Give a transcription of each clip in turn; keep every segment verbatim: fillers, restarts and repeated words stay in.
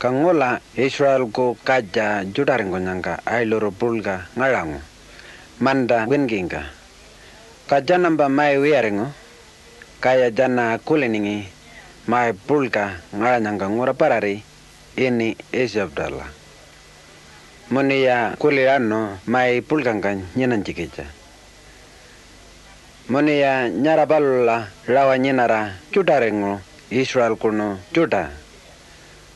Ka ngula Israelku katja tjuṯaringkunyangka ailuru puḻka ngaṟangu manta winkingka. Ka tjanampa mai wiyaringu, kaya tjana kuliningi mai puḻka ngaṟanyangka ngura parari ini Itjipala. Munuya kuliṟa anu mai puḻkangka nyinanytjikitja. Munuya nyara palula rawa nyinara tjuṯaringu Israelkunu tjuṯa.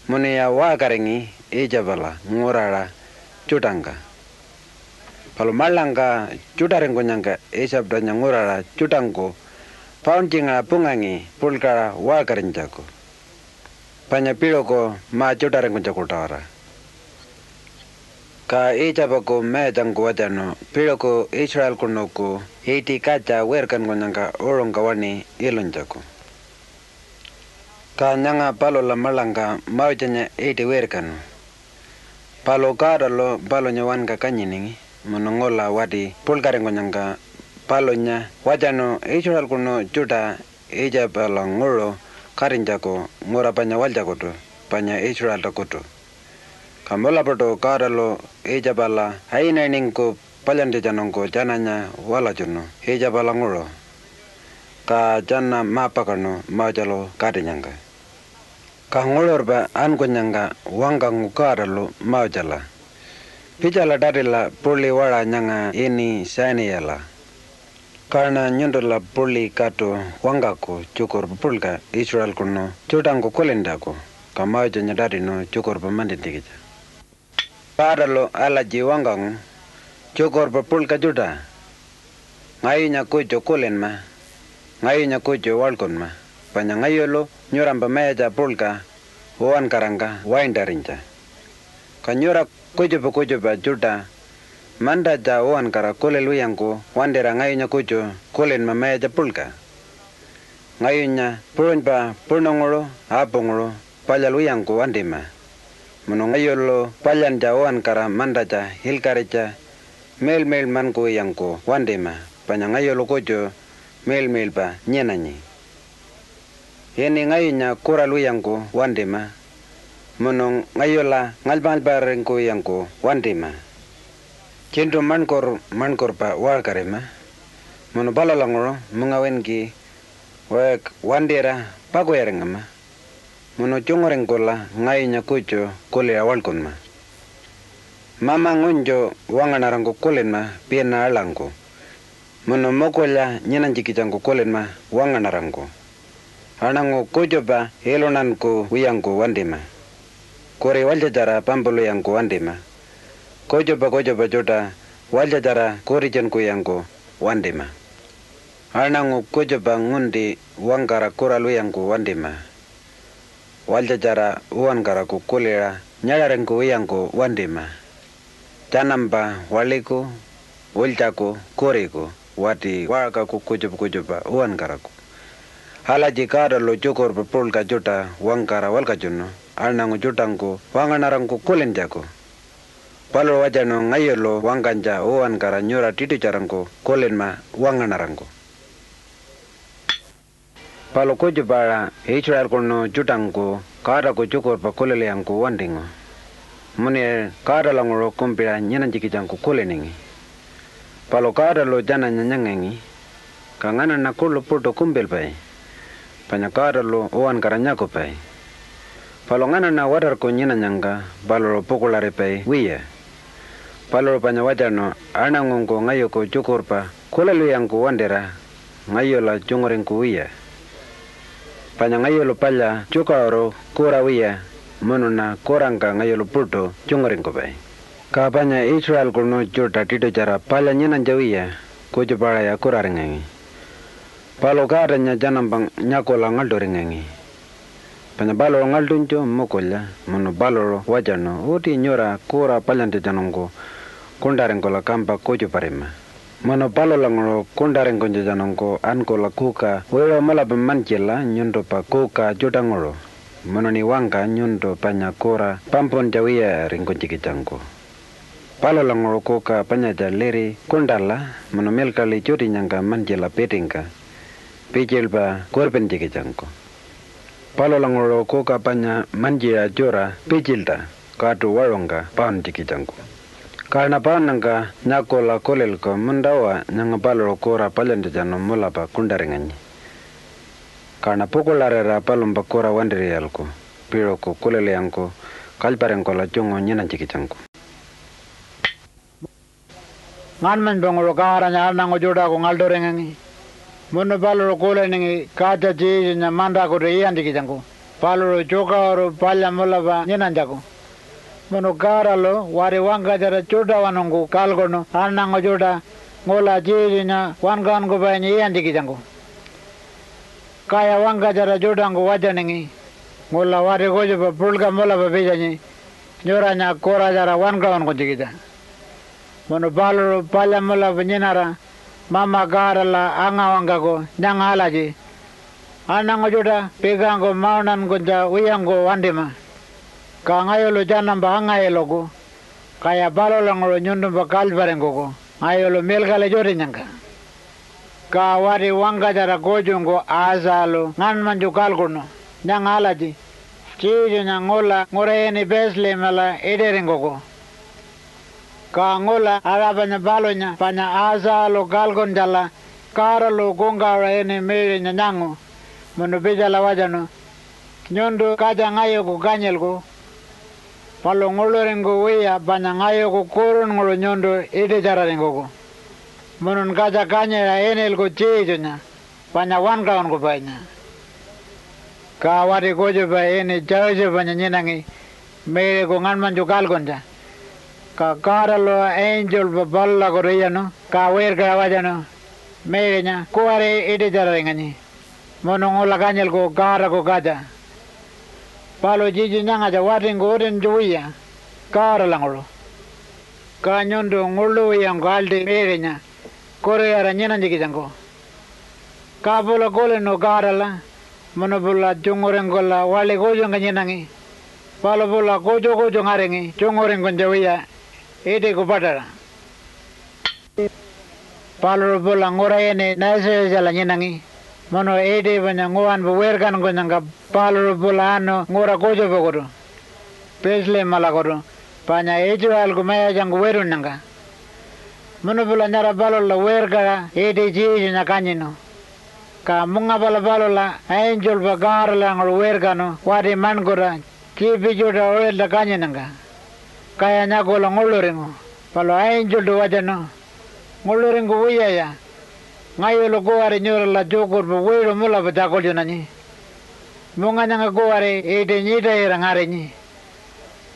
Munuya waṟkaringi Itjipala nguraṟa tjuṯangka. Palu maḻangka tjuṯaringkunyangka Itjipanya nguraṟa tjuṯangku pauntjingaṟa pungangi puḻkaṟa waṟkarinytjaku, panya piṟuku ma-tjuṯaringkunytjaku-tawara. Ka Itjipaku mayatjangku watjanu piṟuku Israelkunuku iṯi katja wirkankunyangka uṟungka waṉi ilunytjaku. Ka nyanga palula maḻangka Mosenya iṯi wirkanu. Palu Godalu palunya wanka kanyiningi munu ngula wati puḻkaringkunyangka palunya watjanu Israelkunu tjuṯa Itjipalanguṟu katinytjaku ngura panya walytjakutu panya Israeltakutu. Ka mulapaṯu Godalu Itjipala ainainingku palyantjatjanungku tjananya walatjunu Itjipalanguṟu, ka tjana ma-pakaṉu Moselu katinyangka. Ka nguṟurpa ankunyangka wangkangu Godalu Mosela, "Pitjala tatila puḻi waṟa nyanga ini Sinai-ala. Kaṉa nyuntula puḻi katu wangkaku tjukurpa puḻka Israelkunu tjuṯangku kulintjaku, ka Mosenya tatinu tjukurpa mantjintjikitja." Godalu alatji wangkangu, "Tjukurpa puḻka tjuṯa, ngayunya kutju kulinma, ngayunya kutju waḻkunma, panya ngayulu nyurampa mayatja puḻka uwankarangka waintarinytja. Ka nyura kutjupa kutjupa tjuṯa mantatja uwankara kulilwiyangku wantira ngayunya kutju kulinma mayatja puḻka. Ngayunya puṟunypa puṉunguṟu apunguṟu palyalwiyangku wantima, munu ngayulu palyantja uwankara mantatja ilkaṟitja miḻmiḻmankuwiyangku wantima, panya ngayulu kutju miḻmiḻpa nyinanyi. Ini ngayunya kuralwiyangku wantima, munu ngayula ngalypa-ngalyparingkuwiyangku wantima. Tjiṉṯu maṉkur-maṉkurpa waṟkarima, munu palulanguṟu mungawinki wek wantira pakuyaringama, munu tjunguringkula ngayunya kutju kuliṟa waḻkunma. Mama ngunytju wangaṉarangku kulinma pina aḻangku, munu mukulya nyinanytjikitjangku kulinma wangaṉarangku. Aṉangu kutjupa iluntankuwiyangku wantima, kuri walytjatjara pampulwiyangku wantima, kutjupa kutjupa tjuṯa walytjatjara kutitjunkuwiyangku wantima. Aṉangu kutjupa ngunti wangkara kuralwiyangku wantima, walytjatjara uwankaraku kuliṟa nyaṟaringkuwiyangku wantima. Tjanampa waḻiku, ulytjaku, kuriku, wati waṟkaku kutjupa kutjupa uwankaraku. Alatji Godalu tjukurpa puḻka tjuṯa wangkara walkatjunu aṉangu tjuṯangku wangaṉarangku kulintjaku. Paluṟu watjanu ngayulu wangkanytja uwankara nyura tiṯutjarangku kulinma wangaṉarangku." Palu kutjupa-aṟa Israelkunu tjuṯangku Godaku tjukurpa kulilwiyangku wantingu, munuya Godalanguṟu kumpiṟa nyinanytjikitjangku kuliningi. Palu Godalu tjananya nyangangi, ka nganaṉa kuḻu puṯu kumpilpai, panya Godalu uwankara nyakupai. Palu nganaṉa watarku nyinanyangka paluṟu pukuḻaripai wiya. Paluṟu panya watjanu aṉangungku ngayuku tjukurpa kulilwiyangku wantira ngayula tjunguringkuwiya. Panya ngayulu palya tjukaṟuru kura wiya, munuṉa kurangka ngayulu puṯu tjunguringkupai. Ka panya Israelkunu tjuṯa tiṯutjara palya nyinanytja wiya kutjupa-aṟaya kuraringangi. Palu Godanya tjanampa nyakula ngaḻṯuringangi. Panya paluṟu ngaḻṯunytju mukulya munu paluṟu watjanu, "Uti nyura kura palyantjatjanungku kuṉṯaringkula kampa kutjuparima, munu palulanguṟu kuṉṯaringkunytjatjanungku ankula kuka wiṟu mulapa mantjila nyuntumpa kuka tjuṯanguṟu, munuṉi wangka nyuntu panya kura pampuntja wiyaringkunytjikitjangku. Palulanguṟu kuka panyatja liri kuṉṯala munu milkaḻi tjutinyangka mantjila pitingka pitjilpa kurpintjikitjangku." palulanguṟu kuka panya mantjiṟa tjura pitjilta katu waṟungka pauntjikitjangku. Kaṉa paunnyangka nyakula kulilku, "Muntawa, nyanga paluṟu kura palyantjatjanu mulapa kuṉṯaringanyi." Kaṉa pukuḻarira palumpa kura wantir'iyalku piṟuku kulilwiyangku kalyparingkula tjungu nyinanytjikitjangku. Ngaṉmanypanguṟu Godanya aṉangu tjuṯaku ngaḻṯuringangi munu paluṟu kuliningi katja Jesunya mantakutu iyantjikitjangku paluṟu tjukaṟuru palya mulapa nyinanytjaku. Munu Godalu wati wangkatjara tjuṯawanungku kalkuṉu aṉangu tjuṯa ngula Jesunya wankaṟunkupainya iyantjikitjangku. Kaya wangkatjara tjuṯangku walytjaningi, "Ngula wati kutjupa puḻka mulapa pitjanyi nyuranya kuratjara wankaṟunkunytjikitja." Munu paluṟu palya mulapa nyinara Mama Godala anga-wangkaku nyanga alatji, "Aṉangu tjuṯa pikangku maunankunytja wiyangku wantima, ka ngayulu tjanampa anga-iluku, kaya palulanguṟu nyuntumpa kalyparingkuku ngayulu milkali tjutinyangka." Ka wati wangkatjara kutjungku Aatjalu ngaṉmanytju kalkuṉu nyanga alatji, "Jesunya ngula ngura ini Bethlehemala itiringkuku." Ka ngula aṟa panya palunya panya Aatjalu kalkuntjala Godalu kungkawaṟa ini Mary-nya nyangu munu pitjala walytjaṉu, "Nyuntu katja ngayuku kanyilku, palu nguḻuringkuwiya panya ngayuku kurunnguṟu nyuntu iṯitjararingkuku, munun katja kanyiṟa inilku Jesunya, panya wankaṟunkupainya." Ka wati kutjupa ini Josephanya nyinangi Mary-ku ngaṉmanytju kalkuntja. Ka Godalu angelpa palulakutu iyaṉu, ka wirkaṟa walytjaṉu, "Mary-nya kuwari iṯitjararinganyi munu ngula kanyilku Godaku katja. Palu Jesu nyangatja watingku utintja wiya Godalanguṟu. Ka nyuntu nguḻu wiyangku aḻṯi Mary-nya kuriṟara nyinanytjikitjangku." Ka pula kulinu Godala munu pula tjunguringkula waḻi kutjungka nyinangi, palu pula kutju kutju ngaringi tjunguringkunytja wiya itiku paṯaṟa. Paluṟu pula ngura ini Nazarethala nyinangi munu iṯi panya nguwanpa wirkankunyangka paluṟu pula anu ngura kutjupakutu, Bethlehemalakutu, panya Israelku mayatjangku witunnyangka. Munu pula nyara palula wirkaṟa iṯi Jesunya kanyinu. Ka mungapala palula angelpa Godalanguṟu wirkanu wati maṉkurta tjiipi tjuṯa uṟilta kanyinnyangka. Kaya nyakula nguḻuringu, palu angeltu watjanu, "Nguḻuringkuwiyaya. Ngayulu kuwari nyurala tjukurpa wiṟu mulapa tjakultjunanyi. Munga nyanga kuwari iṯi nyiṯayira ngarinyi.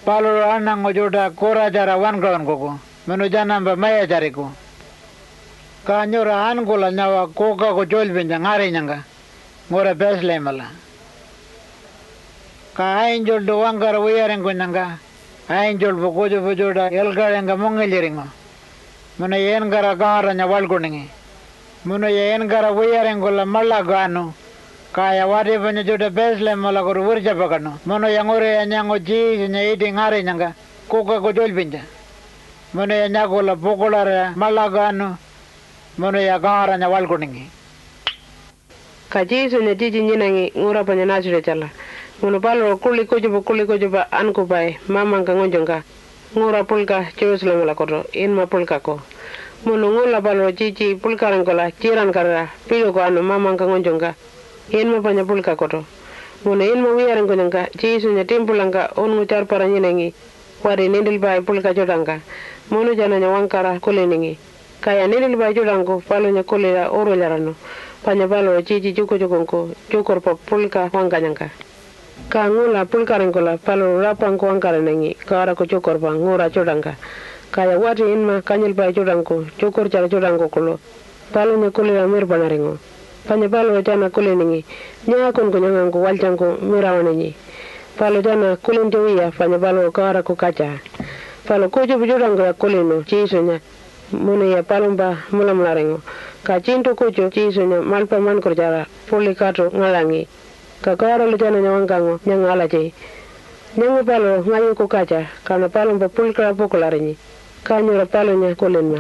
Paluṟu aṉangu tjuṯa kuratjara wankaṟunkuku munu tjanampa mayatjariku. Ka nyura ankula nyawa kukaku tjuḻpintja ngarinyangka ngura Bethlehemala." Ka angeltu wangkara wiyaringkunyangka angelpa kutjupa tjuṯa ilkaṟingka mungilyiringu, munuya inkara Godanya waḻkuningi. Munuya inkara wiyaringkula maḻaku anu, kaya wati panya tjuṯa Bethlehemalakutu wirtjapakaṉu munuya nguriṟa nyangu Jesunya iṯi ngarinyangka kukaku tjuḻpintja. Munuya nyakula pukuḻarira maḻaku anu munuya Godanya waḻkuningi. Ka Jesunya tjitji nyinangi ngura panya Nazarethala, munu paluṟu kuḻi kutjupa kuḻi kutjupa ankupai mamangka ngunytjungka ngura puḻka Jerusalemalakutu inma puḻkaku. Munu ngula paluṟu tjitji puḻkaringkula tjirankarira piṟuku anu mamangka ngunytjungka inma panya puḻkakutu. Munu inma wiyaringkunyangka Jesunya timpulangka unngu tjarpara nyinangi wati nintilpai puḻka tjuṯangka, munu tjananya wangkara kuliningi. Kaya nintilpai tjuṯangku palunya kuliṟa urulyaraṉu, panya paluṟu tjitji tjukutjukungku tjukurpa puḻka wangkanyangka. Ka ngula puḻkaringkula paluṟu rapangku wangkaṟinangi Godaku tjukurpa ngura tjuṯangka. Kaya wati inma kanyilpai tjuṯangku tjukurtjara tjuṯangku kuḻu palunya kuliṟa mirpaṉaringu, panya paluṟu tjana kuliningi, "Nyaakunku nyangangku walytjangku mirawaṉinyi?" Palu tjana kulintja wiya, panya paluṟu Godaku katja. Palu kutjupa tjuṯangkuya kulinu Jesunya munuya palumpa mulamularingu. Ka tjiṉṯu kutju Jesunya maḻpa maṉkurtjara puḻi katu ngaṟangi. Ka Godalu tjananya wangkangu nyanga alatji, "Nyanga paluṟu ngayuku katja, kaṉa palumpa puḻkaṟa pukuḻarinyi, ka nyura palunya kulinma."